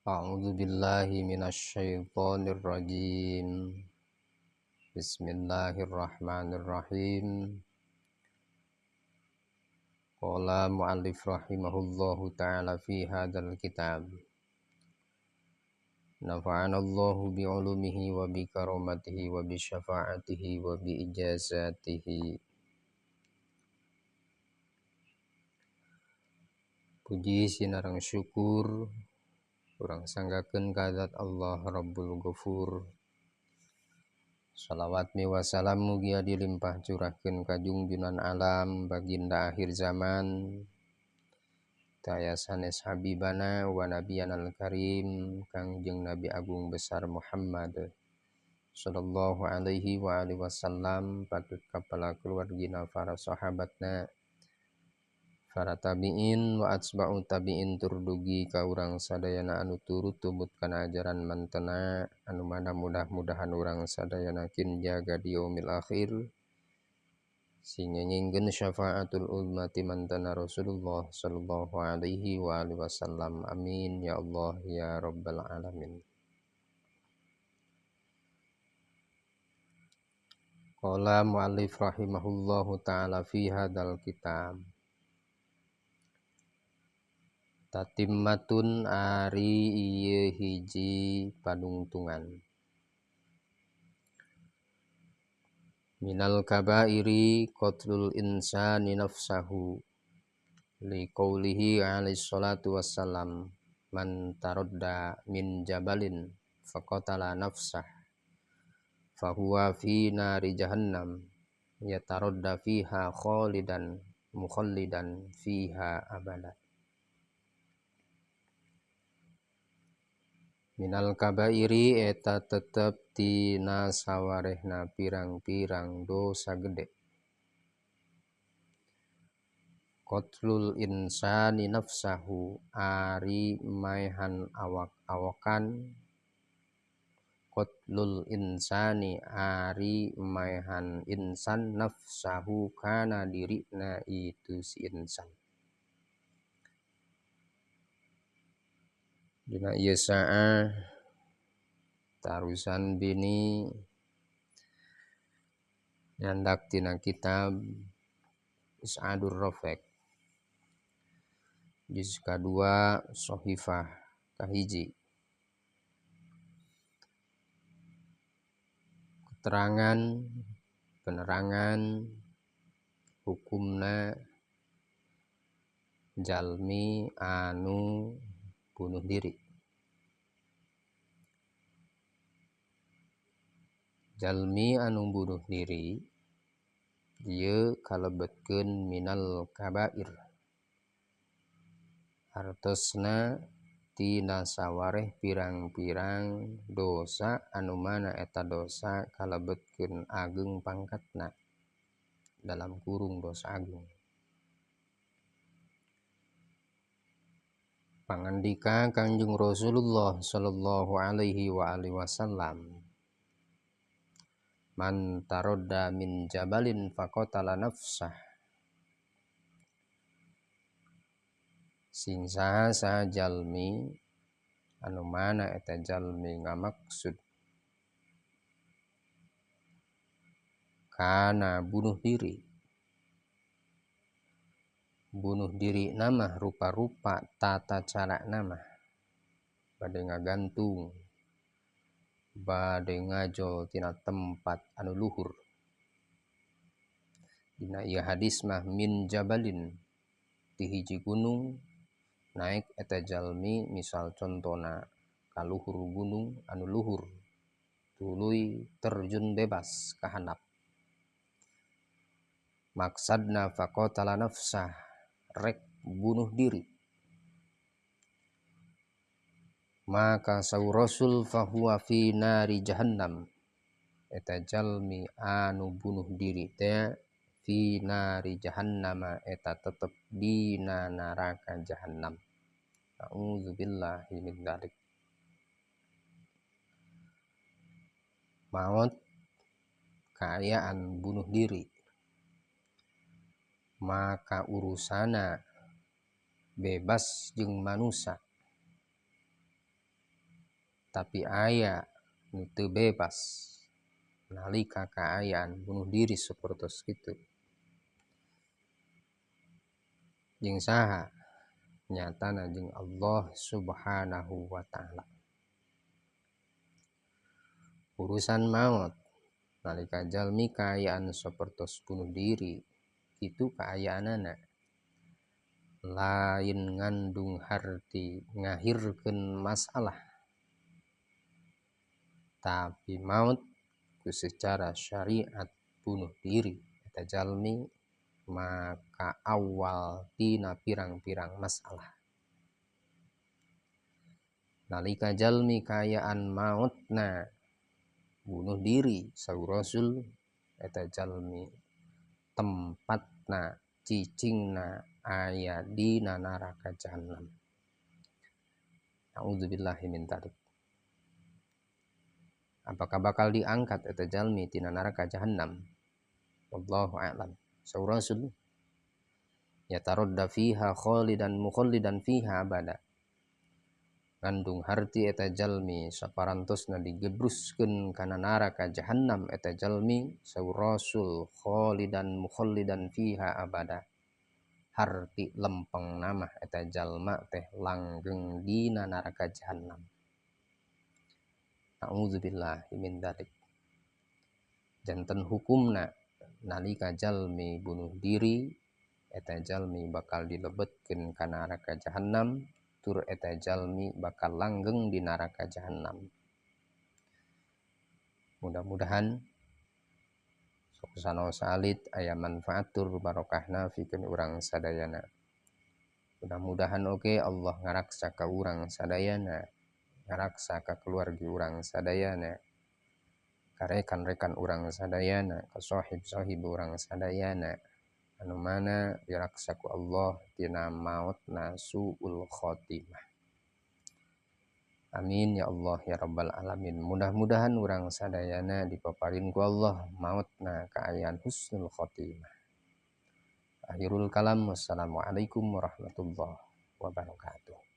A'udzu billahi minasyaitonir rajim. Bismillahirrahmanirrahim. Qala mu'allif rahimahullahu ta'ala fi hadzal kitab. Nafa'ana Allahu bi'ulumihi wa bi karamatihi wa bi syafa'atihi wa bi ijazatihi. Puji sinareng syukur urang sanggakeun ka zat Allah Rabbul Ghafur. Salawat miwa salam mugia dilimpah curahkeun ka jungjunan alam baginda akhir zaman taya sanes habibana wa nabiyanal karim Kangjeng Nabi Agung besar Muhammad sallallahu alaihi wa alihi wasallam patut kapala keluargina para sahabatna para tabi'in wa atsba'u tabi'in tur dugi ka urang sadayana anu turut tumut kana ajaran mantena anu mana mudah-mudahan urang sadayana kin jaga di yaumil akhir sing nyengkeun syafaatul ummati mantena Rasulullah sallallahu alaihi wa alihi wasallam. Amin ya Allah ya rabbal alamin. Qala muallif rahimahullahu taala fi hadzal kitab. Tatimmatun ari ieu hiji panungtungan minal kabairi qatlul insani nafsahu liqaulihi alaihi salatu wassalam man taradda min jabalin faqatala nafsah fahuwa fi nari jahannam yataradda fiha khalidan mukhallidan fiha abada. Minal kabairi eta tetep tina sawarehna pirang-pirang dosa gede. Qatlul insani nafsahu ari maehan awak-awakan. Qatlul insani ari maehan insan nafsahu kana dirina itu si insan. Dina ieu saah tarusan bini nyandak tina kitab Is'adur Rafiq juz kadua Sohifah kahiji. Keterangan penerangan hukumna jalmi anu bunuh diri. Jalmi anu bunuh diri ieu kalebetkeun minal kabair. Hartosna tina sawareh pirang-pirang dosa anu mana eta dosa kalebetkeun ageng pangkatna dalam kurung dosa agung. Pangandika Kangjeng Rasulullah sallallahu alaihi wa alihi wasallam man taradda min jabalin faqatala nafsah sing saha saha jalmi anu mana eta jalmi ngamaksud kana bunuh diri. Bunuh diri nama rupa-rupa tata cara nama bade ngagantung bade ngajol tina tempat anu luhur. Dina ieu hadis mah min jabalin ti hiji gunung naik eta jalmi misal contona ka luhur gunung anu luhur tuluy terjun bebas ka handap. Maksadna faqatala nafsah rek bunuh diri. Maka saur Rasul fahuwa fi nari jahannam eta jalmi anu bunuh diri teh fi nari jahannama eta tetep dina neraka jahannam. A'udzubillahi min dzalik. Maot kaayaan bunuh diri maka urusana bebas jeung manusa. Tapi aya nu teu bebas nalika kaayaan bunuh diri sapertos kitu. Jeung saha? Nyatana jeung Allah Subhanahu wa ta'ala. Urusan maut nalika jalmi kaayaan sapertos bunuh diri kitu kaayaanana lain ngandung harti ngahirkeun masalah, tapi maut ku secara syariat bunuh diri eta jalmi maka awal tina pirang-pirang masalah. Nalika jalmi kaayaan mautna bunuh diri saur Rasul eta jalmi tempatna cicingna aya dina neraka jahannam. Nauzubillahi min dzalik. Apakah bakal diangkat eta jalmi tina neraka jahannam? Wallahu a'lam. Saur Rasul yataradda fiha khalidan mukhallidan fiha abada. Ngandung harti eta jalmi saparantosna digebruskeun kana neraka jahannam eta jalmi saur Rasul khalidan mukhallidan fiha abada. Harti lempeng namah eta jalma teh langgeng dina neraka jahannam. Nauzubillahi min dzalik. Janten hukumna nalika jalmi bunuh diri eta jalmi bakal dilebetkeun ka neraka jahannam, tur eta jalmi bakal langgeng di neraka jahannam. Mudah-mudahan sok sanaos alit aya manfaat tur barokahna pikeun urang sadayana. Mudah-mudahan oge Allah ngaraksa ka urang sadayana, ngaraksa ka keluargi urang sadayana, ka rekan-rekan urang sadayana, ka sahib-sahib urang sadayana, anu mana diraksa ku Allah tina mautna suul khotimah. Amin ya Allah ya rabbal alamin. Mudah-mudahan urang sadayana dipaparin ku Allah mautna kaayaan husnul khotimah. Akhirul kalam, wassalamualaikum warahmatullahi wabarakatuh.